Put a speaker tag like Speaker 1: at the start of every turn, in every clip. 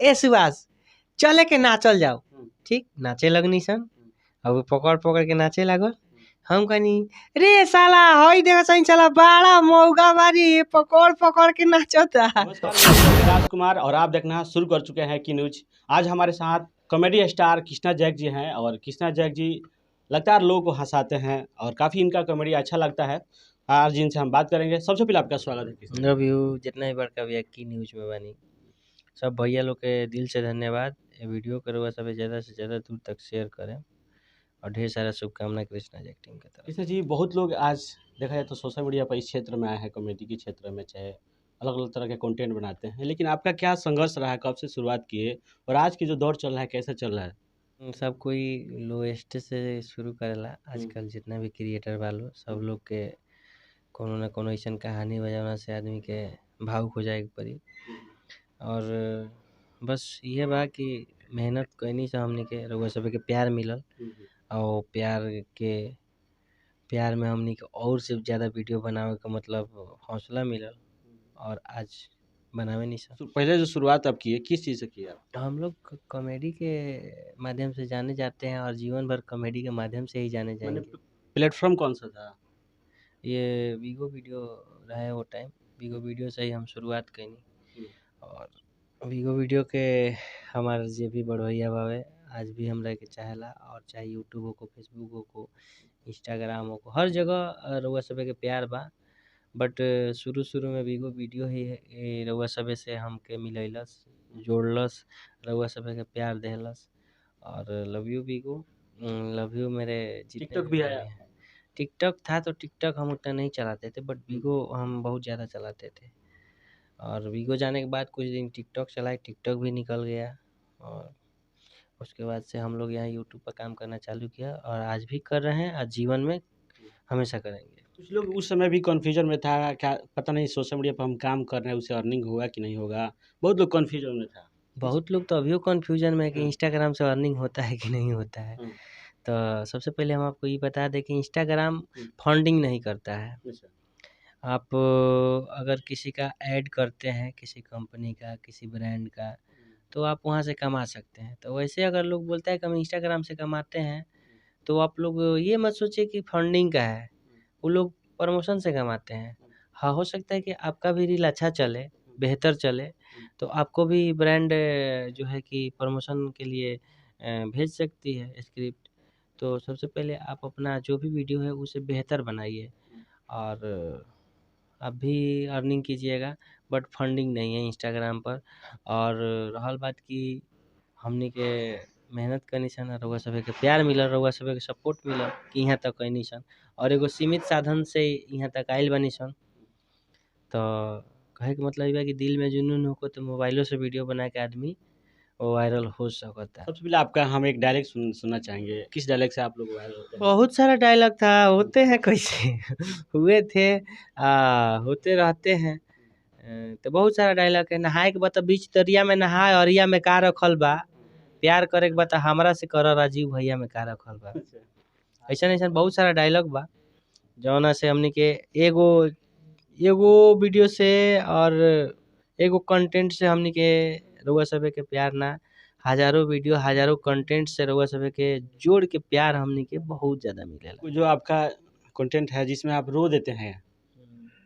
Speaker 1: ए सुभाष चले के नाचल जाओ। ठीक, नाचे लगनी सन। अब पकड़ पकड़ के नाचे लागल। हम कहनी रे साला हई देखा सही साला बड़ा मौगा बारी पकड़ पकड़ के नाचता।
Speaker 2: नमस्कार, मैं राजकुमार और आप देखना शुरू कर चुके हैं की न्यूज। आज हमारे साथ कॉमेडी स्टार कृष्णा जैक जी हैं और कृष्णा जैक जी लगातार लोगों को हंसाते हैं और काफ़ी इनका कॉमेडी अच्छा लगता है। आज जिनसे हम बात करेंगे, सबसे पहले आपका स्वागत है कृष्णा।
Speaker 1: लव you जितना भी बड़का भैया की न्यूज में बानी सब भैया लोग के दिल से धन्यवाद। ये वीडियो के रउआ सब ज़्यादा से ज़्यादा दूर तक शेयर करें और ढेर सारा शुभकामना कृष्णा जैक टीम के तरफ।
Speaker 2: कृष्णा जी, बहुत लोग आज देखा जाए तो सोशल मीडिया पर इस क्षेत्र में आए हैं, कॉमेडी के क्षेत्र में, चाहे अलग अलग तरह के कंटेंट बनाते हैं, लेकिन आपका क्या संघर्ष रहा है, कब से शुरुआत किए और आज की जो दौर चल रहा है कैसा चल रहा है?
Speaker 1: सब कोई लोएस्ट से शुरू करेला। आजकल जितना भी क्रिएटर वालो सब लोग के कोनो ना कोनो ऐसा कहानी बजाना से आदमी के भावुक हो जाए के पड़ी। और बस ये बा कि मेहनत कैनी से हमनी के रउआ सब के प्यार मिलल और प्यार के प्यार में हमनी के और से ज़्यादा वीडियो बनावे के मतलब हौसला मिलल और आज बनावे नहीं सब।
Speaker 2: तो पहले जो शुरुआत आप किए किस चीज़ से किए आप?
Speaker 1: हम लोग कॉमेडी के माध्यम से जाने जाते हैं और जीवन भर कॉमेडी के माध्यम से ही जाने
Speaker 2: मैंने
Speaker 1: जाएंगे।
Speaker 2: प्लेटफॉर्म कौन सा था?
Speaker 1: ये we go video रहे वो टाइम, we go video से ही हम शुरुआत कैनी और we go video के हमार जे भी बड़ भैया बावे आज भी हमरा के चाहेला और चाहे यूट्यूब हो को, फेसबुक हो को, इंस्टाग्राम हो को, हर जगह रउआ सब के प्यार बा। बट शुरू शुरू में we go video ही रउआ सब से हमके मिलैलस, जोड़लस, रउआ सब के प्यार देहलस और love you Bigo, love you मेरे जितने
Speaker 2: टिकटॉक भी
Speaker 1: भाई
Speaker 2: आया।
Speaker 1: हैं। टिकटॉक था तो टिकटॉक हम उतना नहीं चलाते थे, बट we go हम बहुत ज़्यादा चलाते थे और we go जाने के बाद कुछ दिन टिकटॉक चलाए, टिकटॉक भी निकल गया और उसके बाद से हम लोग यहाँ यूट्यूब पर काम करना चालू किया और आज भी कर रहे हैं और जीवन में हमेशा करेंगे।
Speaker 2: कुछ लोग उस समय भी कन्फ्यूजन में था, क्या पता नहीं सोशल मीडिया पर हम काम कर रहे हैं उससे अर्निंग होगा कि नहीं होगा, बहुत लोग कन्फ्यूजन में था।
Speaker 1: बहुत लोग तो अभियो कन्फ्यूजन में है कि इंस्टाग्राम से अर्निंग होता है कि नहीं होता है। तो सबसे पहले हम आपको ये बता दें कि इंस्टाग्राम फंडिंग नहीं करता है। आप अगर किसी का ऐड करते हैं, किसी कंपनी का, किसी ब्रांड का, तो आप वहाँ से कमा सकते हैं। तो वैसे अगर लोग बोलता है कि हम इंस्टाग्राम से कमाते हैं तो आप लोग ये मत सोचिए कि फंडिंग का है, वो लोग प्रमोशन से कमाते हैं। हाँ, हो सकता है कि आपका भी रील अच्छा चले, बेहतर चले, तो आपको भी ब्रांड जो है कि प्रमोशन के लिए भेज सकती है स्क्रिप्ट। तो सबसे पहले आप अपना जो भी वीडियो है उसे बेहतर बनाइए और आप भी अर्निंग कीजिएगा, बट फंडिंग नहीं है इंस्टाग्राम पर। और रहल बात कि हमनी के मेहनत करनी सन, रउआ सब के प्यार मिलल, रउआ सब के सपोर्ट मिलल कि यहाँ तक कैनी सन और एगो सीमित साधन से यहाँ तक आइल बानी सन। तो कहे के मतलब बा कि दिल में जुनून होको तो मोबाइलों से वीडियो बना के आदमी वायरल हो सकता है।
Speaker 2: सबसे पहले आपका हम एक डायलॉग सुनना चाहेंगे, किस डायलॉग से आप लोग वायरल होते हैं?
Speaker 1: बहुत सारा डायलॉग था, होते हैं कैसे हुए थे, होते रहते हैं। तो बहुत सारा डायलॉग है। नहाए के बता बीच दरिया में नहाए अरिया में का रखल बा, प्यार करे के बता हमरा से कर राजीव भैया में का रखल बा। ऐसा ऐसा बहुत सारा डायलॉग बा जौना से हमनी के एगो एगो वीडियो से और एगो कंटेंट से हमनी के रउआ सब के प्यार ना, हजारों वीडियो हजारों कंटेंट से रउआ सब के जोड़ के प्यार हमनी के बहुत ज़्यादा मिलेला।
Speaker 2: जो आपका कंटेंट है जिसमें आप रो देते हैं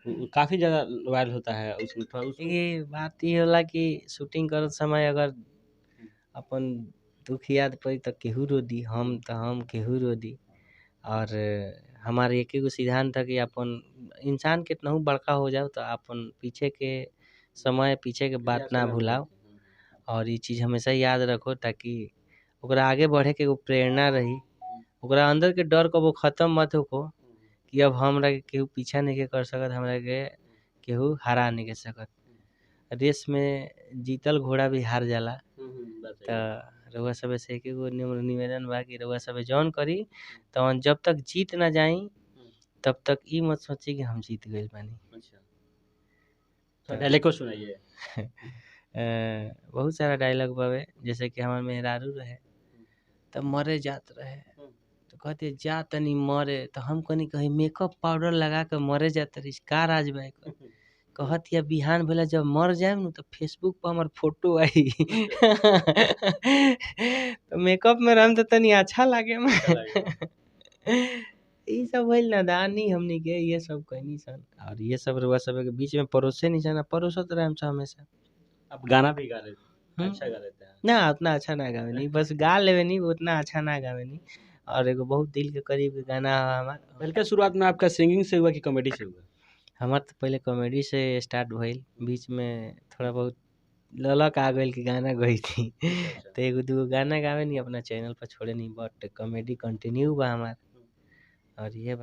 Speaker 2: काफ़ी ज़्यादा वायरल होता है, उसमें थोड़ा उसमें
Speaker 1: ये बात ये होला कि शूटिंग करत समय अगर अपन दुख याद पड़ी तो केहू रो दी, हम तो हम केहू रो दी। और हमारे एक एगो सिद्धांत है कि अपन इंसान कितनहु बड़का हो जाओ तो अपन पीछे के समय पीछे के बात ना भुलाओ और ये चीज़ हमेशा याद रखो ताकि ओकरा आगे बढ़े के एगो प्रेरणा रही, ओकरा अंदर के डर कबो ख़त्म मत होको कि अब हमरा के केहू पीछा नहीं के कर सकत, हमरा के केहू हरा नहीं के सकत। रेस में जीतल घोड़ा भी हार जाला। तो रउआ सब से एक एगो निवेदन बा कि रउआ सब जौन करी तौन जब तक जीत ना जाई तब तक ई मत सोची कि हम जीत गइल बानी।
Speaker 2: अच्छा, डायलॉग को सुनाइए।
Speaker 1: बहुत सारा डायलॉग बावे, जैसे कि हमार मेहरारू रहे तब मरे जात रहे तो कहते जा तनी मरे, तो हम कनी कहीं मेकअप पाउडर लगा के मरे जात रही, का राज बा एकर? कहत या बिहान भेला जब मर जाएम नु त फेसबुक पर हमर फोटो आई। त मेकअप में रहम त तनी अच्छा लागे। ई सब भइल नादानी हमनी के, इहे सब कइनी सन और ये सब रउआ सब के बीच में परोसे नहीं सन, परोसत रहम सन हमेशा।
Speaker 2: आप गाना भी गा लेते हैं, अच्छा गा लेते हैं?
Speaker 1: ना उतना अच्छा ना गावेनी, बस गा लेवेनी, उतना अच्छा ना गावेनी। और एगो बहुत दिल के करीब के गाना है हमार।
Speaker 2: पहले शुरुआत में आपका सिंगिंग से हुआ कि कॉमेडी से हुआ?
Speaker 1: हमार तो पहले कॉमेडी से स्टार्ट भइल, बीच में थोड़ा बहुत ललक आ गइल कि गाना गइती तो एगो दूगो गाना गावेनी अपना चैनल पर छोड़ेनी, बट कॉमेडी कंटिन्यू बा हमार। और ये